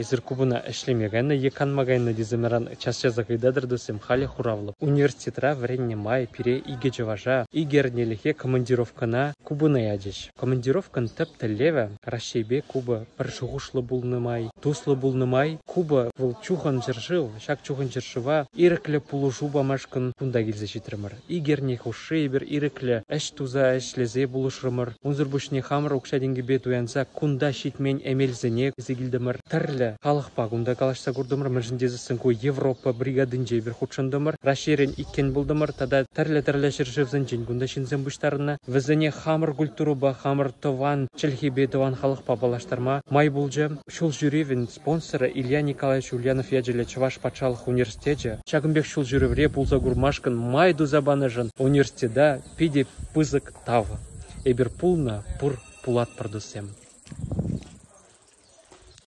Эсир Кубӑна ӗҫлеме кайнӑ е канма кайнӑ тесе манран час-часах ыйтатӑр, туссем, халӗ хуравлӑп. Университетра вӗреннӗ май пире икӗ чӑваша икӗ эрнелӗхе командировкӑна Кубӑна ячӗҫ. Командировкӑн тӗп тӗллевӗ Раҫҫейпе Куба пӗр шухӑшлӑ пулнӑ май, туслӑ пулнӑ май Куба вӑл чухӑн ҫӗршыв, ҫак чухӑн ҫӗршыва ирӗклӗ пулӑшу памашкӑн кунта килсе ҫитрӗмӗр. Ик эрне хушши эпир ирӗклӗ ӗҫ туса ӗҫлесе пулӑшрӑмӑр. Унсӑр пуҫне хамӑр укҫа-тенкӗпе туянса кунта ҫитмен эмелсене илсе килтӗмӗр. Тӗрлӗ халӑхпа кунта калаҫса куртӑмӑр, мӗншӗн тесессӗн ку Европа бригадинче эпир хутшӑнтӑмӑр. Раҫҫейрен иккӗн пултӑмӑр тата тӗрлӗ-тӗрлӗ ҫӗршывсенчен кунта ҫынсем пуҫтарӑннӑ. Вӗсене хамӑр культурӑпа, хамӑр тӑван чӗлхепе, тӑван халӑхпа паллаштарма май пулчӗ. Ҫул ҫӳревӗн спонсорӗ Илья Николаевич Ульянов ячӗллӗ Чӑваш патшалӑх университечӗ ҫакӑн пек ҫул ҫӳревре пулса курмашкӑн май туса панӑшӑн университета питӗ пысӑк тав. Эпир пулнӑ, пур, пулатпӑр, туссем.